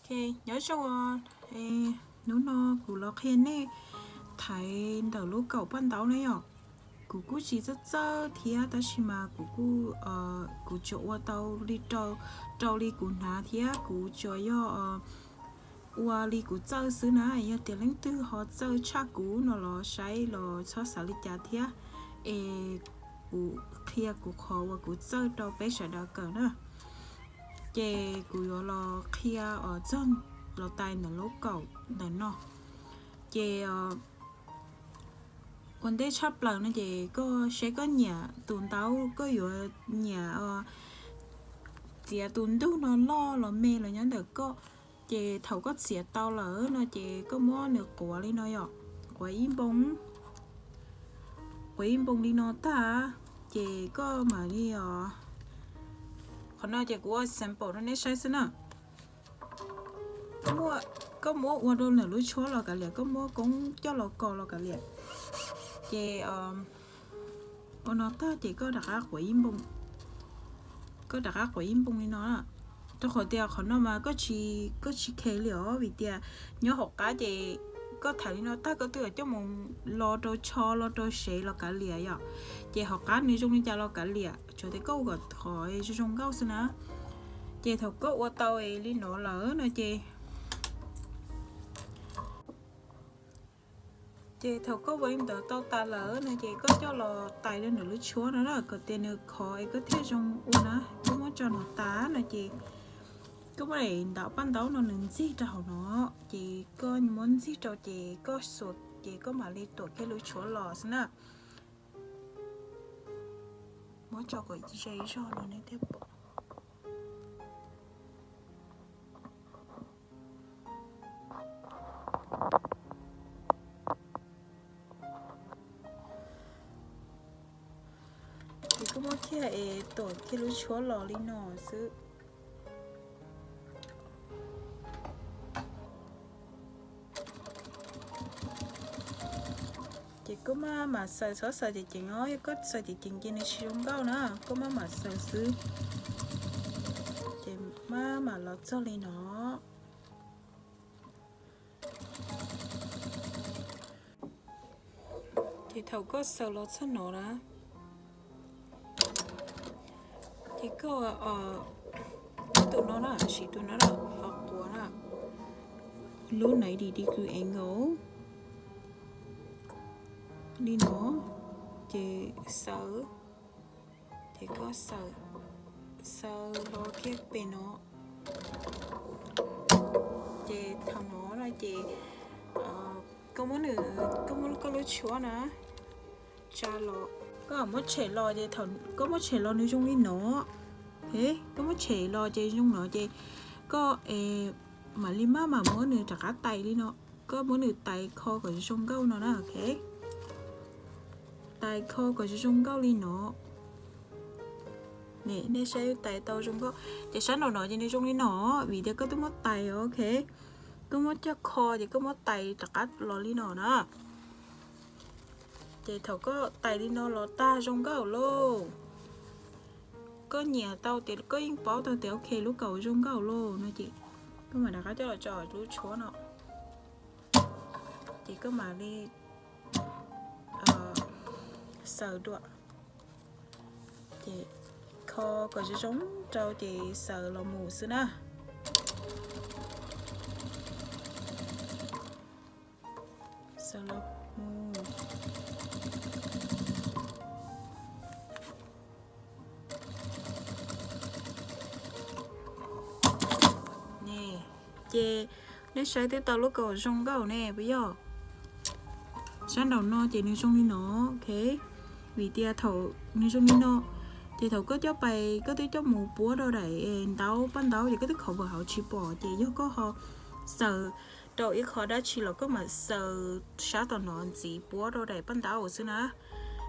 Ok, nyob zoo, hnub no kuv los qhia nej thaiv ntawm lub kaum paj ntaub na yom. Kuv kuj tsis txawj txawj thiab tab sis mas kuv kuj, kuv tsuas ua tau li rau, rau li kuv hnav thiab kuv tsuas yog ua li kuv txawj xwb na. Yog tias leej twg ho txawj tshaj kuv no los saib los txhob xav li cas thiab, es kuv qhia kuv qhov uas kuv txawj rau peb sawv daws kawm na. Ces kuv yuav los qhia txog los tais ntawm lub kaum ntawm no. Ces ua ntej tshaj plaws no ces koj seb koj nyiam tus ntaub, koj yuav nyiam txiav tus ntug no loj los me los nyob ntawm koj. Ces thaum koj txiav tau lawm no ces koj muab nws quav li no yom, quav ib npoo, quav ib npoo li no tag, ces koj mam li, qhov no ces kuv ua sample rau nej saib xwb na. Koj muab ua rau ntawm lub tshuab los kav liam, koj muab koob coj los kos los kav liam. Ces ua no tag ces koj rov qab quav ib npoo, koj rov qab quav ib npoo li no. Rau qhov tias qhov no mas koj tsis, koj tsis khe li os, vim tias nyob hauv qab ces koj thaiv li no tag koj twb coj mus lo rau tsho lo rau sev los kav liam yom. Ces hauv qab nws zoo li cas los kav liam, tsuas tias koj ua kom qhov zoo zoo nkauj xwb na. Ces thaum koj ua tau li no lawm no ces, ces thaum koj ua li ntawd tau tas lawm no ces koj coj los tais rau ntawm lub tshuab no na, kom tias nws khov es koj thiaj zoo ua na. Koj muab tso no tas no ces koj muab daim ntaub, paj ntaub no nws ntxig rau hauv no, ces koj muab ntxig rau ces koj xuas ces koj mam li tuam kiag lub tshuab los xwb na. Muab tso kom ze zog no nej thiaj pom. Ces koj muab kiag es tuam kiag lub tshuab los li no xwb. Ces koj maj mam xaws, txhob xaws ceev ceev os, yog koj xaws ceev ceev ces nws tsis zoo nkauj na, koj maj mam xaws xwb. Ces maj mam los txog li no. Ces thaum koj xaws los txog no na, ces koj, tus no na, siv tus no na, ho quav na, lub ninety degree angle li no, ces xaws, ces koj xaws, xaws los kiag pem no. Ces thaum no na ces koj muab nws, koj muab koj lub tshuab na tsa los, koj muab tshem los ces thaum koj muab tshem los nws zoo li no. Koj muab tshem los ces zoo no ces koj mam li maj mam muab nws rov qab tais li no. Koj muab nws tais kho kom zoo nkauj no na, ok. Tais kho kom zoo nkauj li no. Nej saib tais tau zoo nkauj ces sab nraum no ces nws zoo li no, vim tias koj twb muab tais, ok. Koj muab coj kho ces koj muab tais rov qab los li no na. Ces thaum koj tais li no los tag zoo nkauj lauj. Koj nyiam tau tias koj yeej paub tau tias ok lub kaum zoo nkauj lauj no ces koj mam rov qab coj los tso lub tshuab no. Ces koj mam li xaws dua. Ces kho kom zoo zoo rau ces xaws los mus xwb na. Xaws los mus. Ces nej saib twb tau lub kaum zoo nkauj ne puas yog? Sab nraum no ces nws zoo li no, ok. Vim tias thaum nws zoo li no, ces thaum koj coj pais koj twb coj mus puab rau daim ntaub, paj ntaub ces koj twb cover hauv tsis pom, ces yog koj ho xaws rau ib qho dab tsi los koj mam xaws sab tom no ntxiv puab rau daim paj ntaub xwb na.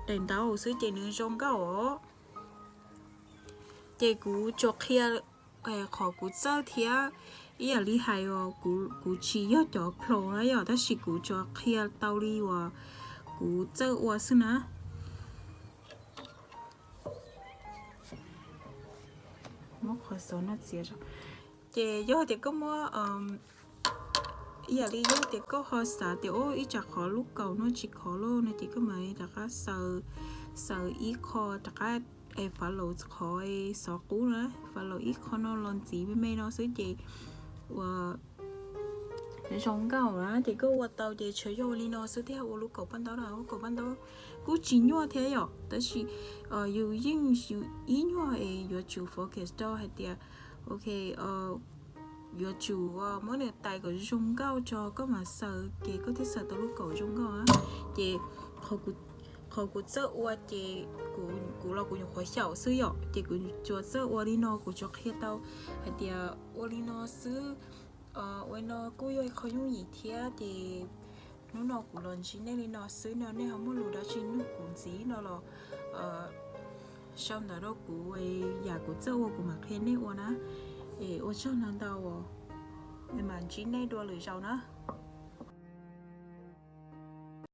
Daim ntaub xwb ces nws zoo nkauj os. Ces kuv tsuas qhia qhov kuv txawj thiab, ib yam li hais uas kuv tsis yog cov pro na yom, tab sis kuv tsuas qhia tau li uas kuv txawj ua xwb na. Muab qhov xov no txiav. Ces yog tias koj muab, ib yam li yog tias koj ho xav tias ib tsam qhov lub kaum no tsis khov lawm no ces koj mam rov qab xaws, xaws ib qho rov qab, es fav laus qhov xov qub na, fav laus ib qho no los ntxiv me me no xwb ces ua zoo nkauj na. Ces koj ua tau ces tsuas yog ua li no xwb thiab. Ua lub kaum paj ntaub na, lub kaum paj ntaub kuj tsis nyuaj thiab yom, tab sis yus yeej yus ib nyuag es yuav tsum focus rau hais tias, ok, yuav tsum muab nws tais kom zoo nkauj tso koj mam xaws ces koj thiaj xaws tau lub kaum zoo nkauj na. Ces qhov kuv txawj ua ces kuv los kuv nyuam qhuav xyaum xwb yom, ces kuv tsuas txawj ua li no, kuv tsuas qhia tau hais tias ua li no xwb. Ua li no kuj yog ib qho yooj yim thiab ces hnub no kuv los ntsib nej li no xwb no, nej ho muaj lus dab tsi nug kuv ntxiv no los sau ntawv rau kuv, yam kuv txawj ua kuv mam qhia nej ua na. Es ua tsaug ntau ntau, mam ntsib nej dua lwm zaus na.